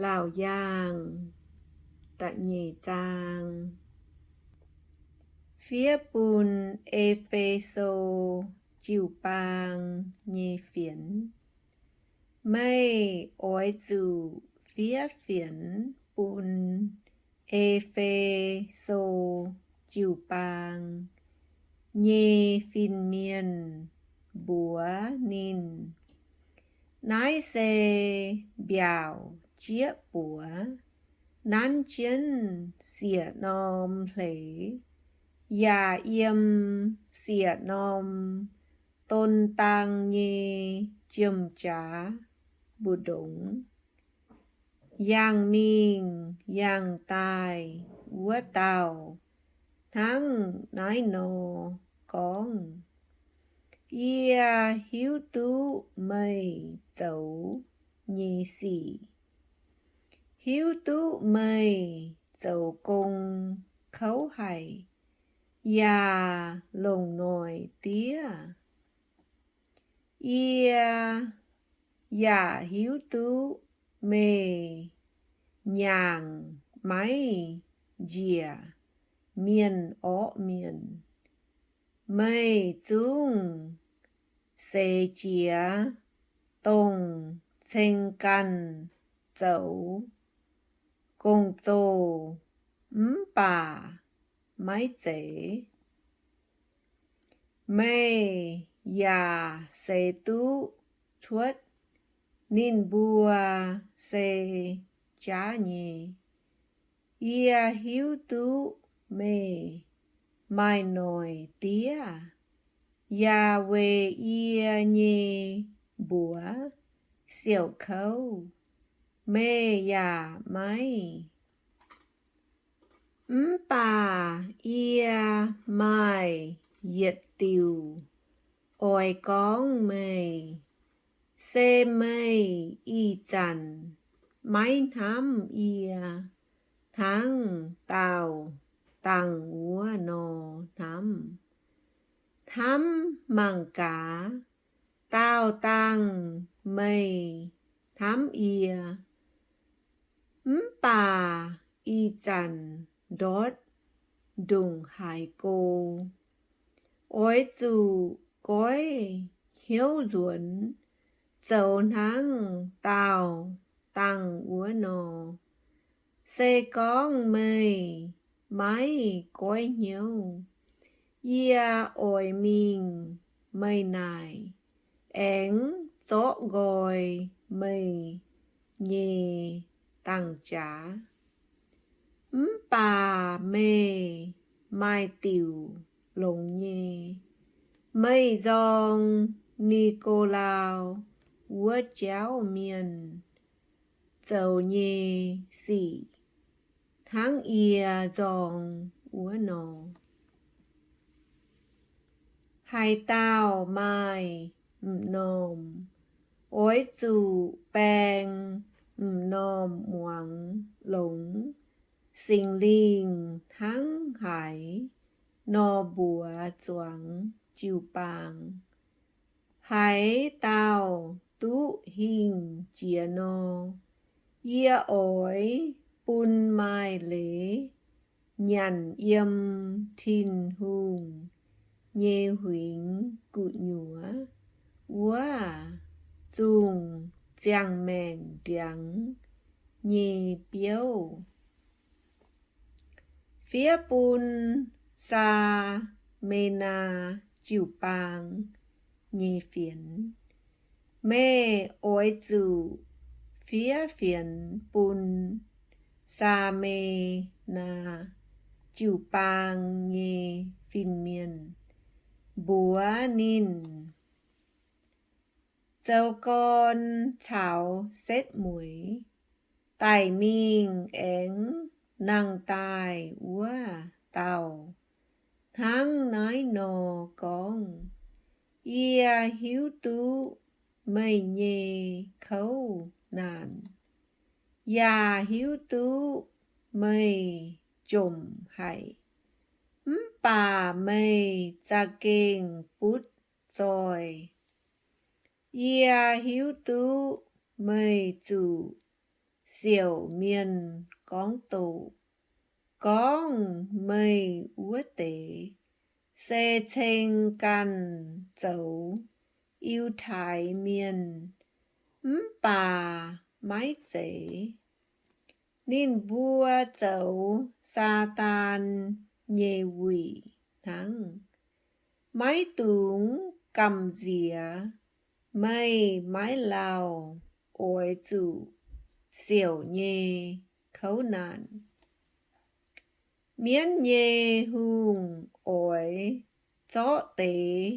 Laauc Yaangh da'nyeic zaang. Fiev bun E^fe^so jiu-baang nyei fienx. Meih oix zuqc fiev fienx bun E^fe^so jiu-baang nyei fin-mienh mbuox ninh, naaiv se mbiaauc jieqv buoz, nanv jienv siec norm hleix, yaac yiem siec norm don dang nyei jiem-jaax mbu'ndongx. Yangh mingh yangh daaih wuov dauh hnangv naaiv nor gorngv, Yie hiuv duqv meih zoux nyei sic, hiuv duqv meih zoux gong kouv haic yaac longc noic diev. Yie yaac hiuv duqv meih nyaangc maiv njiec mienh orqv mienh. Meih zungv seix jiez dongh ceng ganh zoux gong-zoh mv baac maiv zeiz. Meih yaac seix duqv cuotv ninh mbuo se jaav nyei. Yie hiuv duqv meih maaih noic diev, yaac weic yie nyei mbuox siouc kouv meih yaac maiv. Mv baac yie maaih yietc diuc oix gorngv meih, se meih ih zanc maiv hnamv yie hnangv daauh dangh wuov nor hnamv. Hnamv mangc gaax, daauh dangh meih hnamv yie, mv baac ih zanc ndortv ndongc haaix go. Oix zuqc goiv hnyouv nzuonx zoux hnangv daauh dangh wuov nor. Se gorngv meih maiv goiv hnyouv, yie oix mingh meih naaic aengx zorqv nqoi meih nyei dangx jaax. Mv baac meih maaih diuc longx nyei. Meih nzorng Ni^go^lau wuov jauv mienh zoux nyei sic hnangv yie nzorng wuov nor. Haaix dauh maaih m'normh oix zuqc baeng m'normh muangx longx Singx Lingh hnangv haaix nor mbuox zuangx jiu-baang. Haaix dauh duqv hingh jiex nor, yie oix bun maaih leiz nyanc yiem Tin-Hungh nyei huingx gu'nyuoz wuov zungh ziangh maengc ndiangx nyei biouv. Fiev bun Saa^me^naa jiu-baang nyei fienx. Meih oix zuqc fiev fienx bun Saa^me^naa jiu-baang nyei fin-mienh, mbuox ninh, zoux gorn caux setv mueiz daic mingh aengx nangh daaih wuov dauh hnangv naaiv nor gorngv, Yie hiuv duqv meih nyei kouv naanc, yaac hiuv duqv meih jomc haic. Mv baac meih za'gengh butv zoih. Yie hiuv duqv meih zuqc siouc mienh gorngv doqc, gorngv meih wuov deix se ceng ganh zoux Yiutai Mienh, mv baac maiv zeiz. Ninh mbuo zoux Saadaan nyei wuic hnangv. Maiv dungx gamh nziex meih maiv lauh oix zuqc siouc nyei kouv naanc. Mienv nyei hungh oix zorqv deix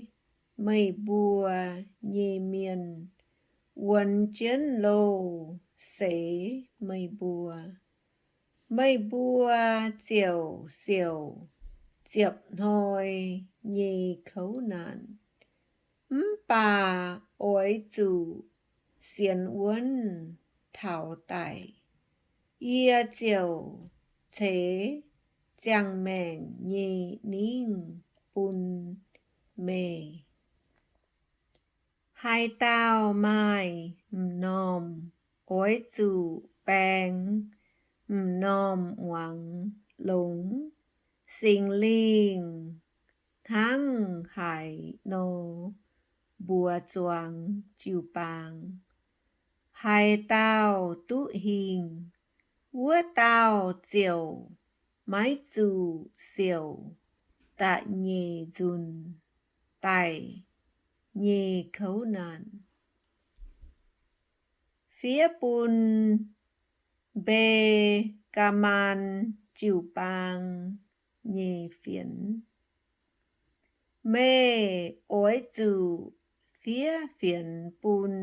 meih mbuo nyei mienh wuonx jienv loh seix meih mbuo. Meih mbuo ziouc siouc ziepc hnoi nyei kouv naanc. Mv baac oix zuqc sienx wuonv taux daic, yie ziouc ceix ziangh maengc nyei ningv bun meih. Haaix dauh maaih m'normh oix zuqc baeng m'normh muangx longx. Singx Lingh hnangv haaix nor mbuox zuangx jiu-baang, haaix dauh duqv hingh, wuov dauh ziouc maiv zuqc siouc da'nyeic nzunc daic nyei kouv naanc. Fiev bun Mbe^gaa^maan jiu-baang nyei fienx. Meih oix zuqc fiev fienx bun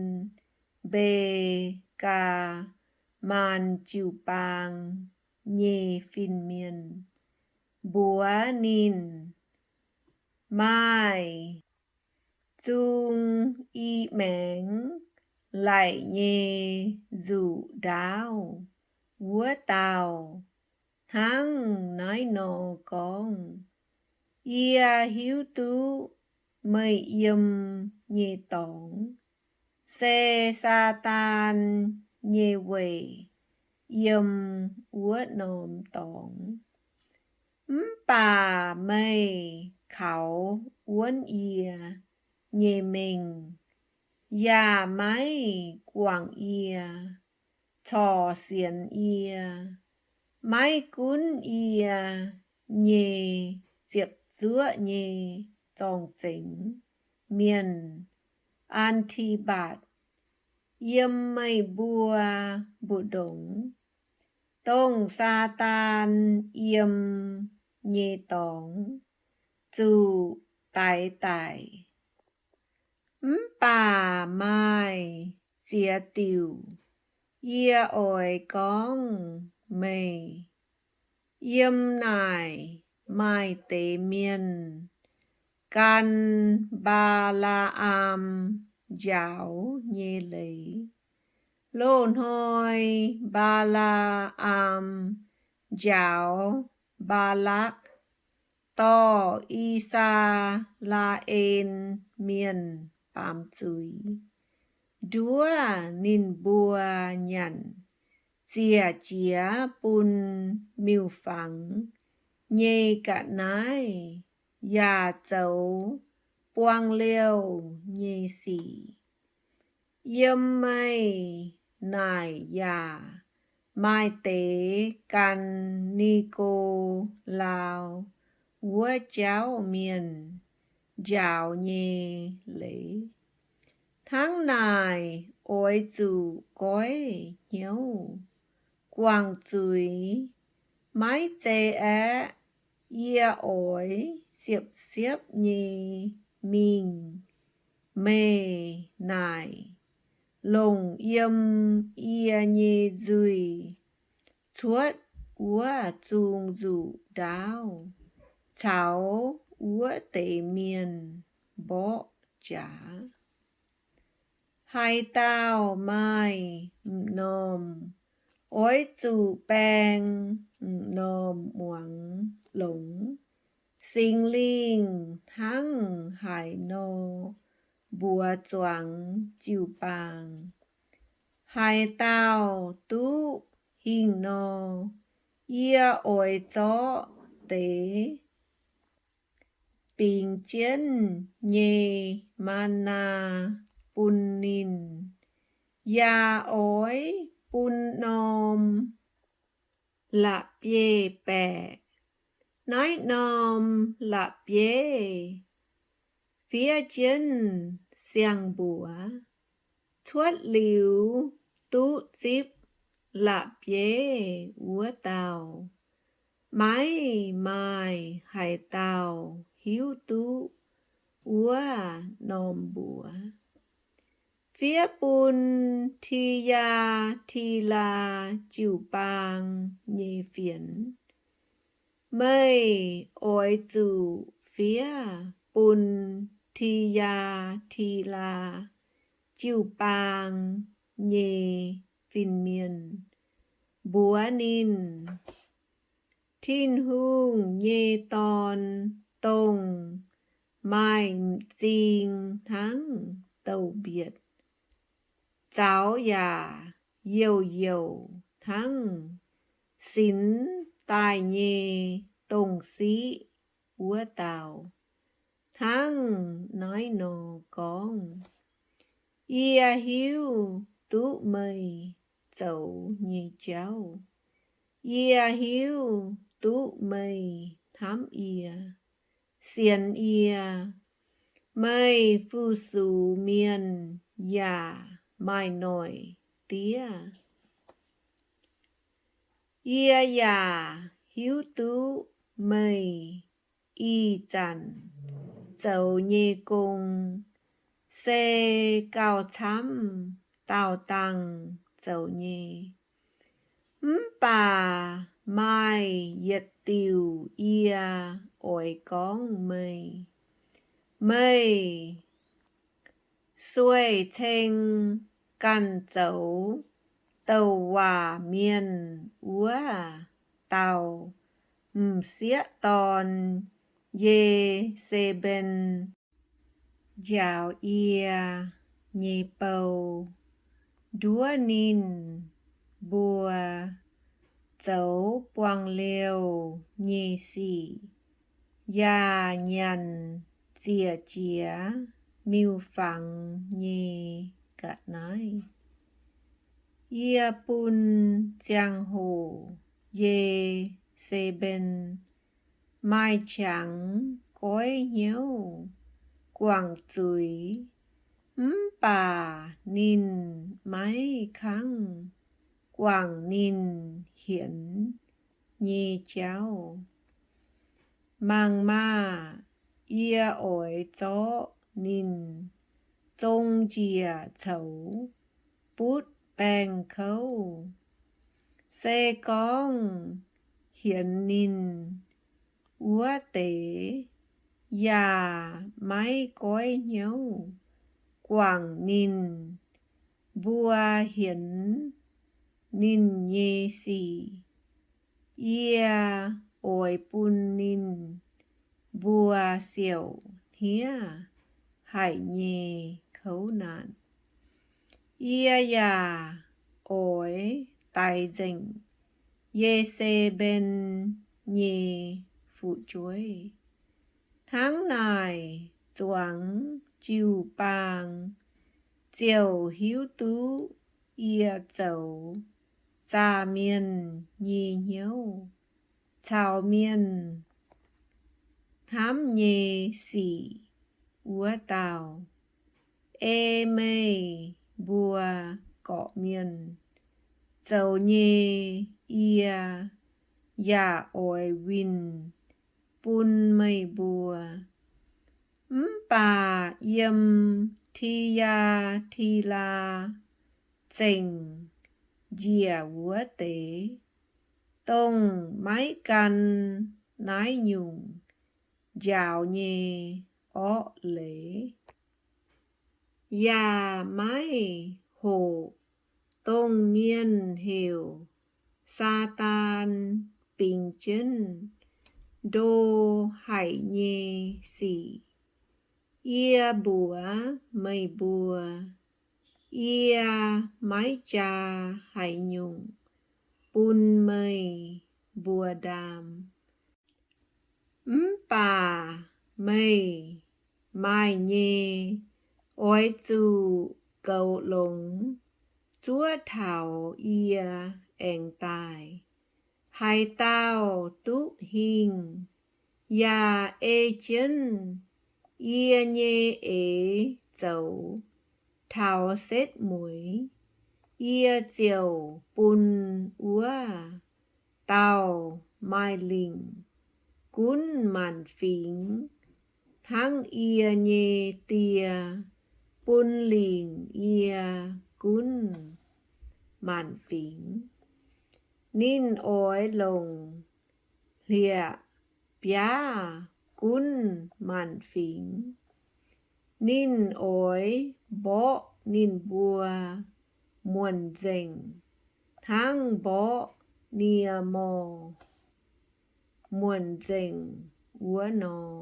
Mbe^gaa^maan jiu-baang nyei fin-mienh, mbuox ninh, maaih zung i maengx laic nyei nzuqc ndaauv wuov dauh hnangv naaiv nor gorngv, Yie hiuv duqv meih yiem nyei dorngx se Saadaan nyei weic yiem wuov norm dorngx. Mv baac meih kaux wuonv yie nyei mengh, yaac maiv guangc yie, corc sienx yie, maiv gunv yie nyei ziepc zuoqv nyei zorng-zengx mienh, An^ti^mbatc, yiem meih mbuo mbu'ndongx, dongh Saadaan yiem nyei dorngx, zuqc daix daic. Mv baac maaih ziex diuc yie oix gorngv meih. Yiem naaic maaih deix mienh gan Mbaa^laa^am njaaux nyei leiz. Loz-hnoi Mbaa^laa^am njaaux Mbaalakc dorh I^saa^laa^en Mienh baamz zuiz, nduov ninh mbuo nyanc ziec jiex bun miuc-fangx nyei ga'naaiv yaac zoux buang liouh nyei sic. Yiem meih naaic yaac maaih deix gan Ni^go^laa^o wuov jauv mienh njaaux nyei leiz. Hnangv naaic oix zuqc goiv hnyouv guangc zuiz. Maiv zei aeqv, yie oix siepv-siepv nyei mingh meih naaic, longc yiem yie nyei nzuih cuotv wuov zung nzuqc ndaauv caux wuov deix mienh mborqv jaax. Haaix dauh maaih m'normh oix zuqc baeng m'normh muangx longx. Singx Lingh hnangv haaix nor mbuox zuangx jiu-baang, haaix dauh duqv Ih nor, yie oix zorqv deix bingx jienv nyei maa^naa bun ninh, yaac oix bun norm la'bieiv-baeqc. Naaiv norm la'bieiv fiev jienv siang-mbuox. Cuotv liuz duqv zipv la'bieiv wuov dauh, maiv maaih haaix dauh hiuv duqv wuov norm mbuox. Fiev bun Ti^yaa^ti^laa jiu-baang nyei fienx. Meih oix zuqc fiev bun Ti^yaa^ti^laa jiu-baang nyei fin-mienh, mbuox ninh, Tin-Hungh nyei Dorn, dongh maaih m'zing hnangv douz-mbietc, zaux yaac youh youh hnangv sinx daaih nyei dongh siqv wuov dauh, hnangv naaiv nor gorngv. Yie hiuv duqv meih zoux nyei jauv. Yie hiuv duqv meih hnamv yie, sienx yie. Meih fu-sux mienh yaac maaih noic diev. Yie yaac hiuv duqv meih ih zanc zoux nyei gong se gauh camv dauh dangh zoux nyei. Mv baac maaih yietc diuc yie oix gorngv meih. Meih sueih ceng ganh zoux douc waac mienh wuov dauh m'sieqv dorn, Ye^se^mben, njaaux yie nyei bou, nduov ninh mbuo zoux buangh liouh nyei sic yaac nyanc ziec jiex miuc-fangx nyei ga'naaiv. Yie bun ziangh hoc Ye^se^mben maaih qangx goiv hnyouv guangc zuiz, mv baac ninh maiv kangv guangc ninh hienx nyei jauv. Mangc maah! Yie oix zorqv ninh zong njiec coux butv baengh kouv. Se gorngv hienx ninh wuov deix yaac maiv goiv hnyouv guangc ninh mbuo hienx ninh nyei sic, yie oix bun ninh mbuo siouc hniev haic nyei kouv naanc. Yie yaac oix daix nzengc Ye^se^mben nyei fu'jueiv. Hnangv naaic zuangx jiu-baang ziouc hiuv duqv yie zoux zaah mienh nyei hnyouv caux mienh hnamv nyei sic wuov dauh. Ei meih mbuo gorqv-mienh zoux nyei, yie yaac oix winh bun meih mbuo. Mv baac yiem Ti^yaa^ti^laa Zengc njiec wuov deix, dongh maiv gan naaiv nyungc njaaux nyei orqv leiz, yaac maiv hoqc dongh mienh heuc Saadaan bingx jienv ndo haic nyei sic. Yie mbuox meih mbuo, yie maiv jaa haaix nyungc bun meih mbuo ndaam. Mv baac meih maaih nyei oix zuqc goux longx zuov taux yie aengx daaih. Haaix dauh duqv hingh yaac ei jienv yie nyei eix zoux taux setv mueiz, yie ziouc bun wuov dauh maaih lingc gunv maanc fingx hnangv yie nyei Die bun lingc yie gunv maanc fingx. Ninh oix longc hlieqv-biaav gunv maanc fingx. Ninh oix mborqv ninh mbuo muonc nzengc hnangv mborqv nie-morh muonc nzengc wuov nor.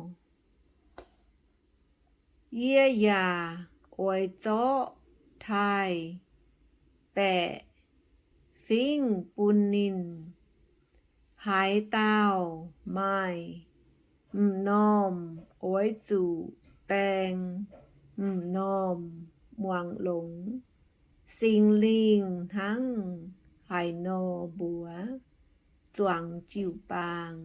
Yie yaac oix zorqv taaih-baeqc fingv bun ninh. Haaix dauh maaih m'normh oix zuqc baeng m'normh muangx longx Singx Lingh hnangv haaix nor mbuox zuangx jiu-baang.